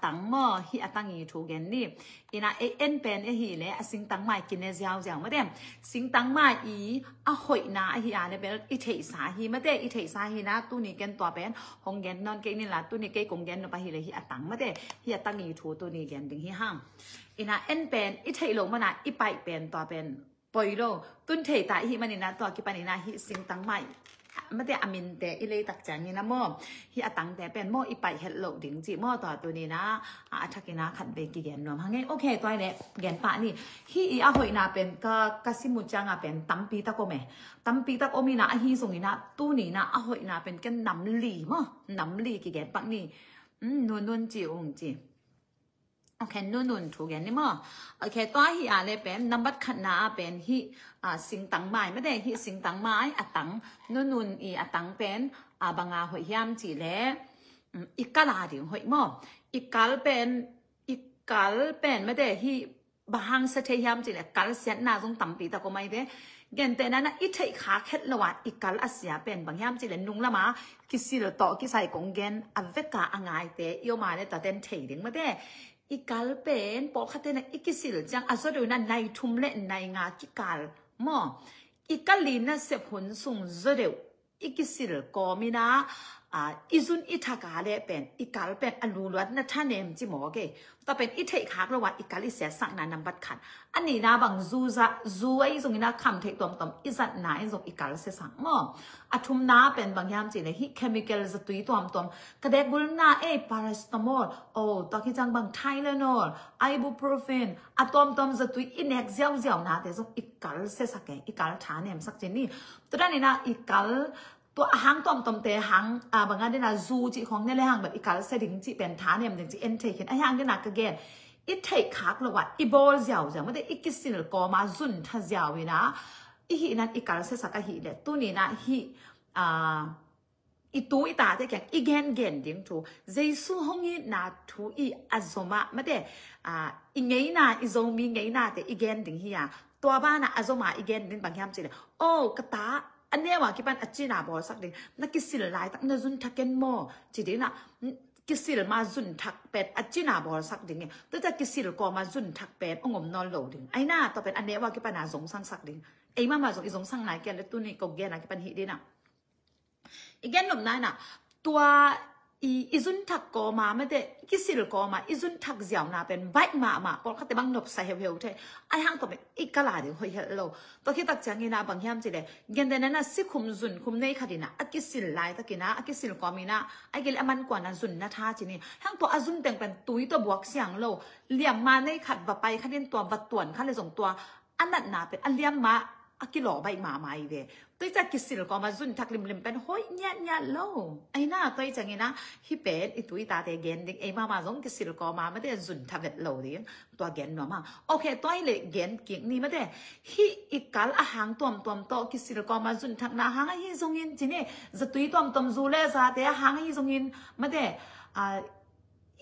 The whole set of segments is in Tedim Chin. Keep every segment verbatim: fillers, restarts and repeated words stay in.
tang maw, hih a tang i thu gen ni. Ina ei en pen ahih leh a singtang mai kine ziauziau mate. Singtang mai i a hoihna ahih a leh bel i theihsa hi mate, i theihsa hi na, tuni ken tua pen hong gen nawn kei ni la, tuni kei kong gen nop ahih leh hih a tang mate, hih a tang i thu tuni gen ding hi hang. Ina en pen i theih loh mana i paih pen tua pen poi lo. Tun thei ta i hih manina tua kipanina hih singtang mai mate a minte i leitak ciangina maw, hih a tangte pen maw i paih het loh ding ci maw, tua tunina a, a thakina khat vei kigen nuam hang ei. Ok, tua i leh gen pah ni. Hih i a hoihna pen ka, ka sim uh cianga pen tampi tak om e. Tampi tak om ina ahi zongina tunina a hoihna pen ken nam li maw, nam li kigen pak ni. Nunun ci ung ci. Ok, nunun thu gen ni maw. Ok, tua hi a leh pen nambat khatna a pen hih a singtang mai mate, hih singtang mai a tang, nunun i a tang pen a banga hoih hiam ci leh i kal a ding hoih maw. I kal pen, i kal pen mate hih bang hang sia thei hiam ci leh kal siatna zong tampi tak om ai ve. Gentehna na i theih khak het lo a i kal a sia pen bang hiam ci leh nung lama kisil tawh kisai kong gen a veka a ngaite i om a leh taten thei ding mate. I kal pen pawlkhatte na i kisil ciang a zaw deuh na nai thum le nai nga kikal maw. I kal li na sep hun sung zaw deuh i kisil kawmina a, i zun i thak a leh pen i kal pen a luluatna thanem ci maw kei. Tua pen i theih khak lo a i kal i siasakna nambat khat. A nihna bang zu zah, zu ahi zongina kham theih tuamtuam i zatna in zong i kal siasak maw. A thumna pen bang hiam ci leh hih chemical zatui tuamtuam, ka dekgulna ei paracetamol, o tua khit ciang bang Tylenol, ibuprofen, a tuamtuam zatui i nek ziauziaunate zong i kal siasak e, i kal thanemsak ci ni. Tua danina i kal tua a hang tuamtuamte hang a banga dena zu cih khawng ne le hang bel i kal sia ding cih pen thanem ding cih en thei khin. A hang dena ka gen i theih khak lo a i bawl ziauziau mate, i kisil kawma zun tha ziau ina i hih nan i kal siasak ahih leh tunina hih a, i tu i tate kiang i gengen ding thu, Jesu hong itna thu i a zom a mate, a, i ngeina, i Zomi ngeinate i gen ding hi a. Tua bana a zom a i gen ding bang hiam ci leh, o ka ta a neu a kipan a cina bawlsak ding, na kisil laitak na zun thak ken maw ci ding na, kisil ma zun thak pen a cina bawlsak ding e. Tua ta kisil kawma zun thak pen ong om nawn lo ding. Aina tua pen a neu a kipan a zongsangsak ding. Ei mama zong i zongsang nai kei a leh tuni ko gen a kipan hih ding na. I gen nopna ina tua i, i zun thak kawma mate, kisil kawma i zun thak ziauna pen baih mahmah, pawlkhatte bang nopsa heuheu thei. Ai hang tua pen i kal a ding hoih het lo. Tua khit tak ciangina bang hiam ci leh, gentehna na sikhum zunkhum nei khatina a kisil laitakina a kisil kawmina ai kei leh a man kuana zunna tha ci ni. Hang tua a zun teng pen tui tua buak siang lo. Liamma nei khat va pai khatin tua va tuan khat leh zong tua a natna pen a liamma a kilawh baih mahmah i ve. Tua i ciang kisil kawma zun thak limlim pen hoih ngiatngiat lo. Aina tua i ciangina hih pen i tu i tate gen ding, ei mama zong kisil kawma mate zun tha vet lo ding. Tua gen nuam hang. Ok, tua i leh gen kik ni mate. Hih i kal a hang tuamtuam tawh kisil kawma zun thakna a hang ahi zongin ci ni, zatui tuamtuam zu le zate a hang ahi zongin mate, a,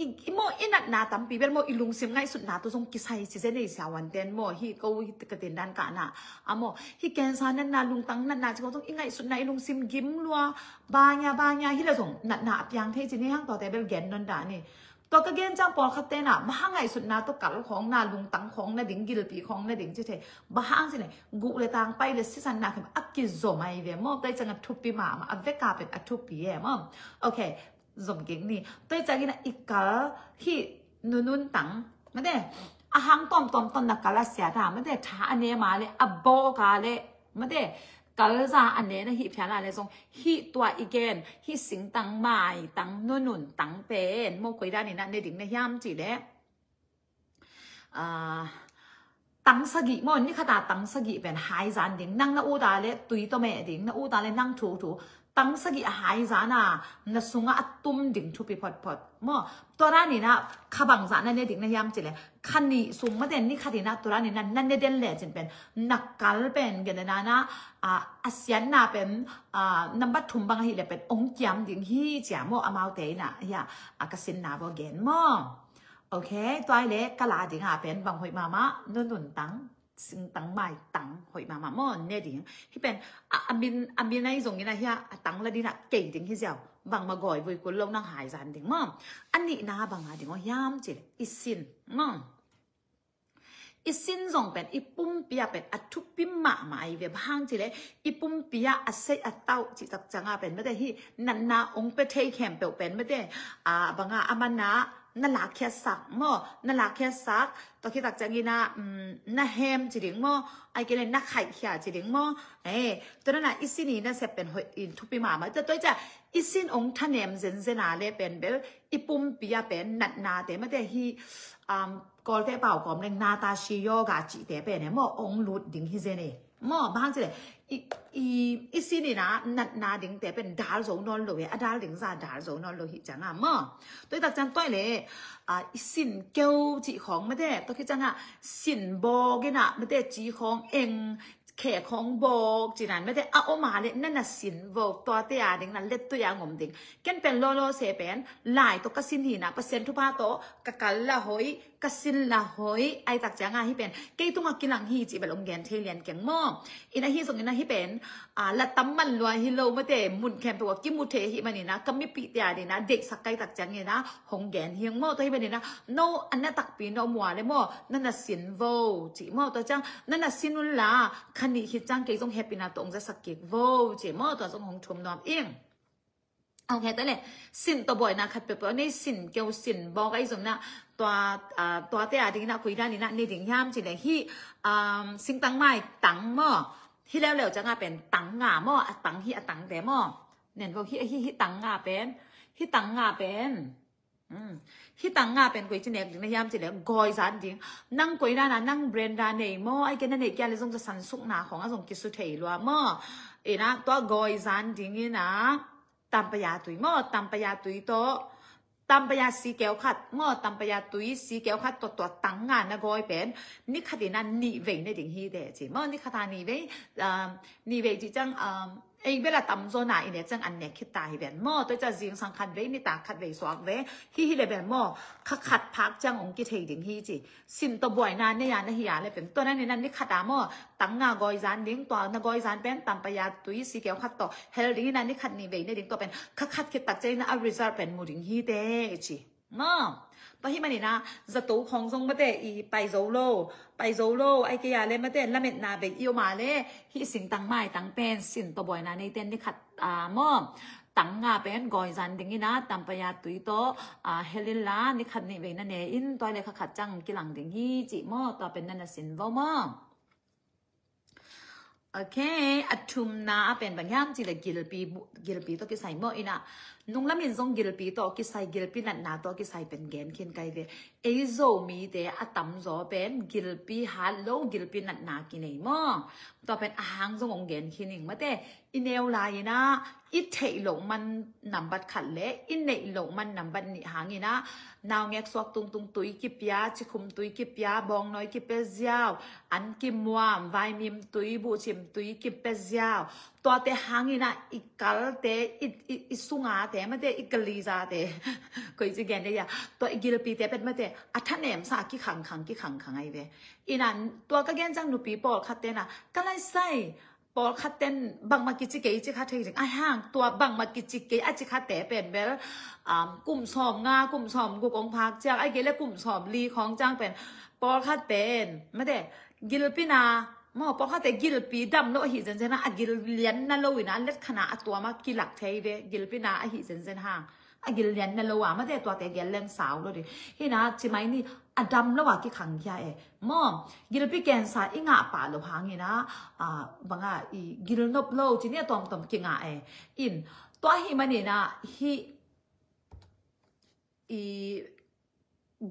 i, i maw i natna tampi bel maw i lungsim ngaihsutna tawh zong kisai ci zen ei siavuanten maw, hih ko hih ka tindan kahna a maw, hih cancer natna, lungtang natna ci ko zong i ngaihsutna i lungsim gim lua, bang a bang a hi leh zong natna a piang thei ci ni hang tuate bel gen nawn dah ni. Tua ka gen ciang pawlkhatte na bang hang ngaihsutna tawh kal khawng na, lungtang khawng na ding, gilpi khawng na ding ci thei. Bang hang ci leh guh le tang pai le sisan na khem a kizom ai ve maw. Tua i ciang a thupi mahmah, a veka pen a thupi e maw. Ok, zom kik ni. Tua i ciangina i kal hih nunun tang mate, a hang tuamtuam tawh na kal a siat a mate, tha a nem a leh, a bawk a leh mate, kal za a nen ahih phial a leh zong hih tua i gen hih singtang mai tang, nunun tang pen maw koi danina ne ding na hiam ci leh, a, tang sagih maw, ni khat a tang sagih pen haizan ding, nang na ut a leh tui tawh meh ding, na ut a leh nang thuthu. Tang sagih a haizan a na sungah a tum ding thupi photphot maw. Tua danina kha bangzah na ne ding na hiam ci leh, kha nih sung mate ni khatina tua danina na ne den lecin pen na kal pen gentehna na, a, a siatna pen, a, nambat thum bang ahih leh pen ong kiam ding hi cia maw, amaute ina hia, a, ka sinna baw gen maw. Ok, tua i leh kal a dinga pen bang hoih mahmah, nunun tang, singtang mai tang hoih mahmah maw, ne ding. Hih pen a, a min, a min ahi zongina hia, a tang la dina kei ding hi ziau. Bangmah gawi vui kul lo, nang hai zan ding maw. A nihna bang a ding aw hiam cih leh i sin maw. I sin zong pen i pumpi ah pen a thupi mahmah ahi ve. Bang hang cih leh i pumpi ah a sei a tauh cih tak ciang a pen mate hih natna hong pia thei khempeuh pen mate, a, bang a, a man a na lakkhiatsak maw, na lakkhiatsak, tua khit tak ciangin a, um, na hem ci ding maw, ahih kei leh na khaihkhia ci ding maw. Eh, tua na i sin i nasep pen hoih in thupi mahmah. Tua, tua ciang i sin hong thanem zenzen a leh pen bel i pumpi ah pen natnate mate hih, um, Kawlte pau kawm leng Nata Shi Yoga cihte pen e maw, hong lut ding hi zen e. Maw, bang hang cih leh i, i, i sin in a natna dingte pen dal zo nawn lo e, a dal ding zah dal zo nawn lo hi ciang a maw. Tua hi tak ciang tua hi leh, a, i sin keu cih khawng mate, tua khit ciang a sin bawk in a mate, ci khawng eng, khe khawng bawk ci nan mate, a om a leh na na sin vo, tuate a ding na lettui a hong om ding. Ken pen lawlaw se pen lai tawh ka sin hi in a, Pasian thupha tawh ka kal lah hoih, ka sin lah hoih, ahih tak ciang a hih pen kei tungah kilang hi cih bel hong gen thei lian keng maw. In a hih zongin a hih pen, a, la tam man lua hi lo mate, mun khempeuh ah kimu thei ahih manin a ka mipihte a ding a deihsak ka hih tak ciangin a hong gen hi ing maw. Tua ahih manin a no a na takpi na om uh a leh maw, na na sin vo cih maw. Tua ciang na na sin un la, kha nih khit ciang kei zong hehpihna tawh hong zasak kik vo cih maw. Tua zong hong thum nuam ing. Ok, tua leh sin tawh buaina khat peuhpeuh nei, sin keu sin bawk ahi zongin a tua, ah, tuate a dingin a koi dan in a nei ding hiam cih leh hih, um, singtang maitang maw. Hih leuleu ciang a pen tang nga maw, a tang hih a tangte maw. Nen vo hih, hih, hih tang nga pen, hih tang nga pen. Hmm. Hih tang nga pen koi ci nek ding na hiam cih leh gawi zan ding. Nang koi dan a, nang brand a nei maw, ahih kei leh na neih kei a leh zong za sansukna khawng a zong kisu thei lua maw. In a tua gawi zan ding in a Tampaya tui maw, Tampaya tui tawh, Tampaya si keu khat maw, Tampaya tui si keu khat tawh tua tang nga na gawi pen ni khat in a nih vei ne ding hi teh ci maw. Ni khat a nih vei, um, nih vei cih ciang, um, ei bel a tamzaw na i nek ciang an nek khit ta hi ven maw. Tua ciang zingsang khat vei, nitak khat vei suak vei, hih hi leh ven maw, kha khat phak ciang hong kithei ding hi ci. Sin tawh buaina nei a na hi a leh pen tua na ni na ni khat a maw, tang nga gawi zan ding, tua na gawi zan pen Tampaya tui si keu khat tawh hel ding in a ni khat nih vei ne ding, tua pen kha khat khit tak ciang in a result pen mu ding hi teh ci. Maw. Tua ahih manin a zato khawng zong mate i pai zo lo, pai zo lo, ahih kei a leh mate lametna bei i om a leh hih singtang maitang pen sin tawh buaina neite ni khat, ah, maw, tang nga pen gawi zan ding in a Tampaya tui tawh, ah, hel in la ni khat nih vei na ne in, tua leh kha khat ciang kilang ding hi ci maw. Tua pen na na sin vo maw. Ok, a thumna a pen bang hiam cih leh gilpi, gilpi tawh kisai maw. In a nung lam in zong gilpi tawh kisai, gilpi natna tawh kisai pen gen khin ka hi ve. Ei Zomite a tamzaw pen gilpi hat lo, gilpi natna kinei maw. Tua pen a hang zong hong gen khin ing mate. I neu lai in a i theih loh man nambat khat leh i neih loh man nambat nih hang in a naungek suak tungtung tui kipia, cikhum tui kipia, bawngnawi kipia ziau, an kimuam, vaimim tui, buhcim tui kipia ziau. Tuate hang in a i kalte, i, i, i sungate mate, i kalizate, koi ci gen dei a, tua i gilpite pen mate a thanemsa kikhangkhang, kikhangkhang ahi ve. In a tua ka gen ciang nupi pawlkhatte in a ka lai sai, pawlkhat ten bangmah kici kei ci kha thei ding. Ahih hang tua bangmah kici kei a ci khate pen bel, um, kum sawm nga, kum sawm guk hong phak ciang, ahih kei leh kum sawm li khawng ciang pen pawlkhat pen mate gilpi na maw, pawlkhatte gilpi dam lo ahi zenzen a, a gil lian na lo in a let khan a a tuam a kilak thei ve, gilpi na ahi zenzen hang. A gil lian na lo a mate tuate gel leng sau lo ding. Hi na ci mai ni, a dam lo a kikhang khia e. Maw, gilpi cancer i ngah pah loh hang in a, a, bang a i gil nop lo ci ni a tuamtuam kingah e. In, tua ahih manin a hih i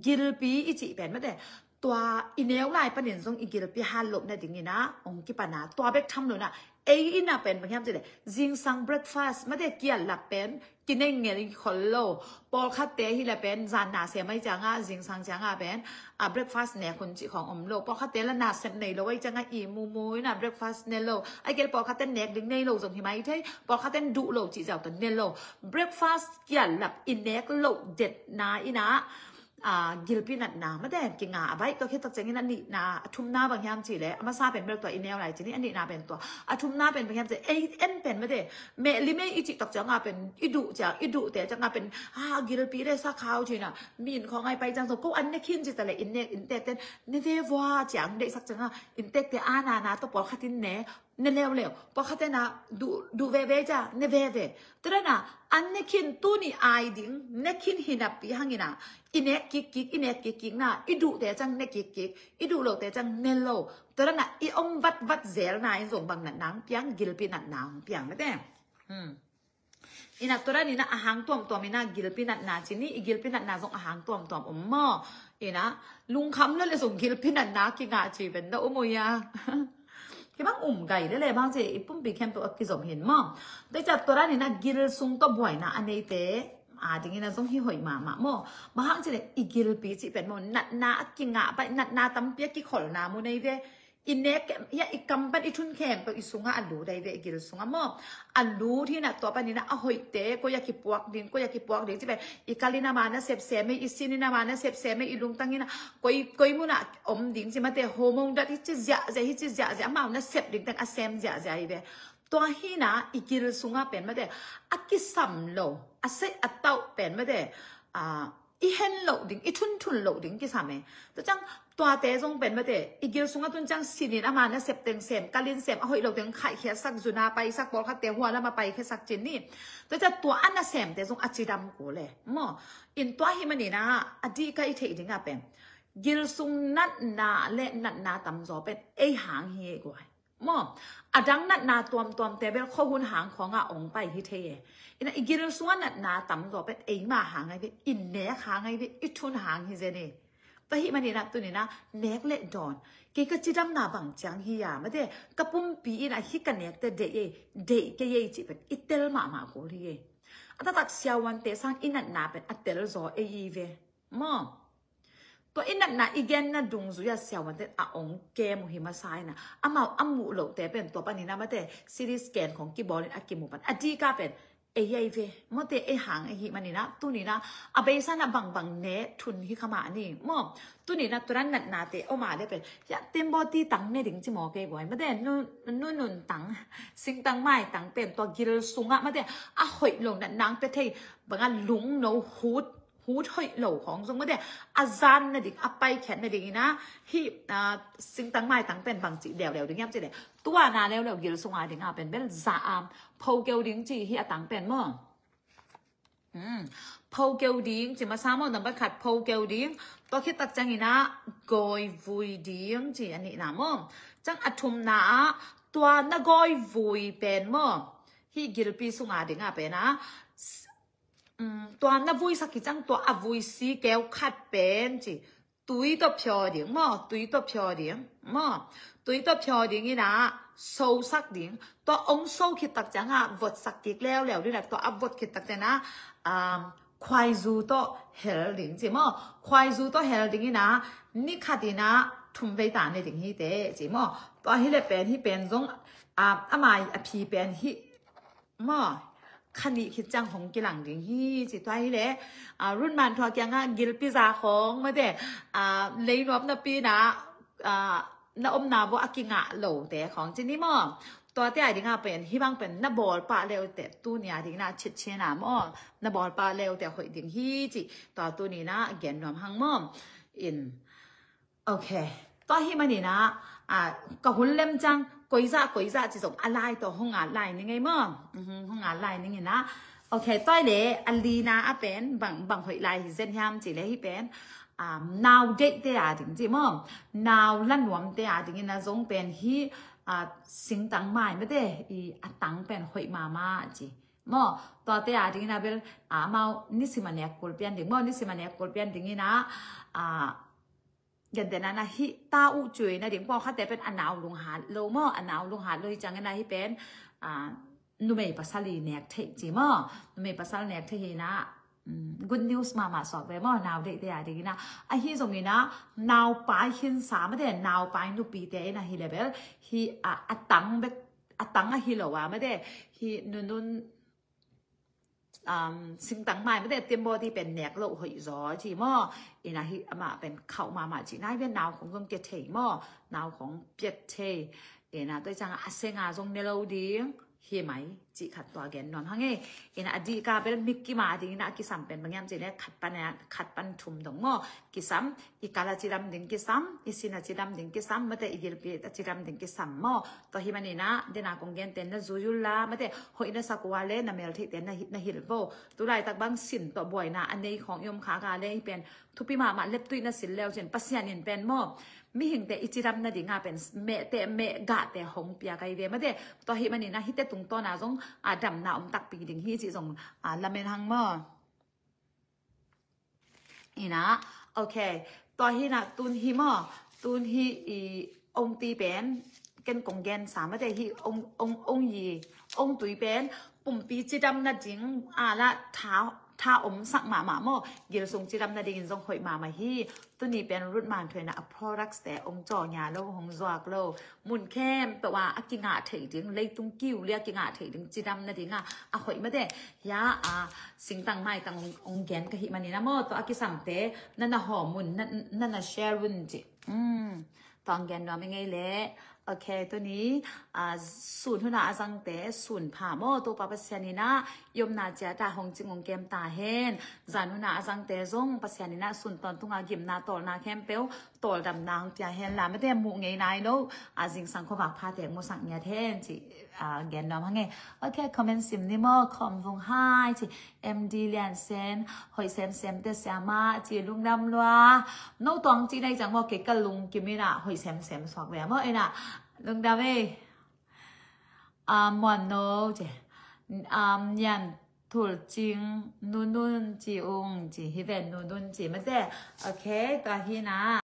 gilpi i cih pen mate, tua i neu lai panin zong i gilpi hat loh na ding in a hong kipan a, tua bek tham lo in a, ei in a pen bang hiam cih leh zingsang breakfast mate kiat lap pen kinei ngel khol lo. Pawlkhatte hi leh pen zan na sem ahih ciang a, zingsang ciang a pen, a, breakfast nek hun cih khawng om lo. Pawlkhatte lah nasep nei lo ahih ciang a, i mumu in a breakfast ne lo. Ahih kei leh pawlkhatte nek ding nei lo zong hi mai thei. Pawlkhatte duh lo cih ziau tawh ne lo. Breakfast kiat lap i nek loh detna in a, a, gilpi natna mate kinga a baih. Tua khit tak ciangin a nihna, a thumna bang hiam cih leh, a masa pen bel tua i neu lai cih ni, a nihna pen tua, a thumna pen bang hiam cih leh, ei en pen mate, mehlim ei i cih tak ciangah pen i duh ciang, i duhte ciangah pen, a, gilpi le sakhau cih na, mi inn khawng ah i pai ciang zong ko an ne khin cih ta leh, inn nek, inntekte ne ve vua ciang deihsak ciangah, inntekte a nana tawh pawlkhat in ne, ne leuleu. Pawlkhatte na duh, duh veve cia, ne veve. Tua dan a, an ne khin, tuni ai ding ne khin hi napi hangin a, i nek kikkik, i nek kikkik na, i duhte ciang ne kikkik, i duh lote ciang ne lo. Tua dan a, i om vatvat zelna in zong bang natna hong piang, gilpi natna hong piang mate. Hmm. Ina tua dan ina a hang tuamtuam ina gilpi natna cih ni, i gilpi natna zong a hang tuamtuam om maw? Ina lungkham lo le zong gilpi natna kingah cih pen na um uh hia? Kibang um gai le le bang cih i pumpi khempeuh a kizom hi in maw? Tua ciang tua dan ina gil sung tawh buaina a neite a ding ina zong hi hoih mahmah maw? Bang hang cih leh i gilpi cih pen maw, natna a kingah baih, natna tampi a kikholhna mu nei ve. I nek, hia, i kam pan i thun khempeuh i sungah a lut ai ve, i gil sungah maw? A lut hi na, tua pan ina a hoihte koi a kipuak ding, koi a kipuak ding cih pen, i kal in ama nasep sem ei, i sin in ama nasep sem ei, i lungtang ina koi, koi mun ah om ding cih mate, hormone dat hi ci ziahziah, hi ci ziahziah, amau nasep ding teng a sem ziahziah hi ve. Tua hi na, i gil sungah pen mate, a kisam lo, a seih a tauh pen mate, a, i hen loh ding, i thunthun loh ding kisam e. Tua ciang tuate zong pen mate, i gil sungah tun ciang sin in ama nasep teng sem, kal in sem, a hoih lo teng khaihkhiatsak, zun a paisak, pawlkhatte hua lam a paikhiatsak cih ni. Tua ciang tua a nasemte zong a cidam kul e maw? In tua hi man ina, a dih ka i theih ding a pen, gil sung natna le natna tamzaw pen ei hang hi e guai. Maw, a dang natna tuamtuamte bel khuahun hang khawngah ong pai hi thei e. Ina i gil sungah natna tamzaw pen eima hang ai ve, i nek hang ai ve, i thun hang hi zen e. Tua hi man ina tuni na nek le dawn, kei ka cidamna bang ciang hi a mate, ka pumpi ina hi ka nekte deih ei, deih kei ei cih pen i tel mahmah kul hi e. A taktak siavuante sang i natna pen a tel zaw ei i ve. Maw? Tua i natna i genna dungzui a siavuante a ong kem uh hi masa ina, amau a muh lohte pen tua pan ina mate, C T scan khawng kibawl in a kimu pan, a dih ka pen ei ai ve, mawte ei hang ahi man ina, tuni na a beisa na bangbang ne thun hi kha mah ni maw? Tuni na tua dan natnate om a le pen, hia, tembaw ti tang ne ding ci maw kei guai mate, nu, nunun tang, singtang mai tang pen tua gil sungah mate, a hoih lo natna pia thei banga lungno hut, hut hoih lo khawng zong mate, a zan nading, a paikhiat nading ina, hih, a, singtang maitang pen bangci leuleu ding hiam cih leh, tua na leuleu gil sunga dinga pen bel za a, phokeu ding ci hi a tang pen maw? Hmm. Phokeu ding ci masa maw, nambat khat phokeu ding, tua khit tak ciang ina gawivui ding ci a nihna maw? Ciang a thumna ah tua na gawivui pen maw? Hih gilpi sunga dinga pen a, um, tua na vuisak hi ciang tua a vuisi keu khat pen ci, tui tawh phiaw ding maw, tui tawh phiaw ding maw, tui tawh phiaw ding ina sosak ding, tua ong so khit tak cianga votsak kik leuleu ding, tua a vot khit tak cianga, um, khuaizu tawh hel ding ci maw, khuaizu tawh hel ding ina ni khat ina thum vei ta ne ding hi te ci maw, tua hi le pen hi pen zong, um, a mai a phi pen hi maw, kha nih khit ciang hong kilang ding hi ci tua hi le, a, runman thua kianga gilpi za khawng mate, a, leinuam napi na, a, na omna vua a kingah lote khawng ci ni maw? Tuate a dinga pen hi bang pen na bawlpah leute tuni a dingna chitchina maw? Na bawlpah leute hoih ding hi ci tua tuni na gen nuam hang maw? In Ok. Tua hi manina, a, ka hun lem ciang, koiza, koiza ci zong a lai tawh hong at lai ning ei maw? Mhm, hong at lai ning ina. Ok, tua le, a lina a pen, bang, bang hoih lai hi zen hiam ci le hi pen, a, nau deihte a ding ci maw? Nau la nuamte a ding ina zong pen hi, a, singtang mai mate, i a tang pen hoih mama ci. Maw, tuate a ding ina bel, a, amau nisim a nek kul pian ding, maw, nisim a nek kul pian ding ina, a, Gentehna na hih ta uh cuina ding pawlkhatte pen a nau lunghat lo maw, a nau lunghat lo hi ciangin a hi pen, a, numei pasal i nek theih ci maw, numei pasal nek theih hi na, um, good news mahmah suak ve maw, nau deihte a ding ina. Ahi zongina, nau pai hinsa mate, nau pai nupite ina hi le bel, hi a, a tang bek, a tang a hi lo a mate, hi nunun, um, singtang mai mate, tembody pen nek loh hoih zaw ci maw. Ina hi amah pen khauh mahmah ci nai ve, nau khong zong kia thei maw, nau khong piat thei. Ina tua ciang a senga zong ne lo ding hi mai ci khat tua gen nuam hang e. Ina a dih ka bel mik kima ding ina a kisam pen bang hiam ci le khat pan a, khat pan thum dong maw. Kisam, i kal a cidam ding kisam, i sin a cidam ding kisam, mate i gilpi a cidam ding kisam maw. Tua hi manina dena kong gen ten na zui ul la, mate hoih na sak ua le na mel theih ten na hi-, na hilh vo. Tulaitak bang sin tua buaina a nei khong i om kha ka le hi pen thupi mahmah, leptuih na sil leu cin Pasian in pen maw, mihingte i cidam nadinga pen mehte meh gahte hong pia kai ve mate. Tua hi manina hite tungtawna zong a damna om takpi ding hi ci zong a lamen hang maw. Ina, ok. Tua hi na tun hi maw, tun hi i ong ti pen ken kong gen sa mate hi ong, ong, ong yi, ong tui pen pumpi cidam nading a la tha, tha om sak mahmah maw, gilsung cidam nadingin zong hoih mahmah hi. Tuni pen Ruth Manthuaina a products te ong caw nia lo, hong zuak lo. Mun khempeuh a a kingah theih ding, leitung kiu le a kingah theih ding cidam nadinga a hoih mate. Hia a singtang maitang ong, ong gen ka hi manina maw, tua a kisamte na na hawm un, na, na na share un ci. Um, tua ong gen nuam i ngei le. Ok, tuni a sun huna a zangte sun pha maw, Topa Pasian ina i omna ciata hong cing hong kem ta hen. Zan huna a zangte zong Pasian ina sun tawntunga gimna tawlna khempeuh tawldamna hong pia hen la, mate muh ngei nai lo a zingsang khuavak phate musak ngiat hen ci a gen nuam hang e. Ok, comment sim ni maw, khawm vung hai ci. M D Lian Sen, hoih semsem te siama ci, lungdam lua. No tuang ci nai cang maw, kei ka lungkim ina hoih semsem suak ve maw ina. Lungdam e. A, muan no ci. A, nian thul cing nunun ci ung ci, hi ven nunun ci mate. Ok, tua hi na.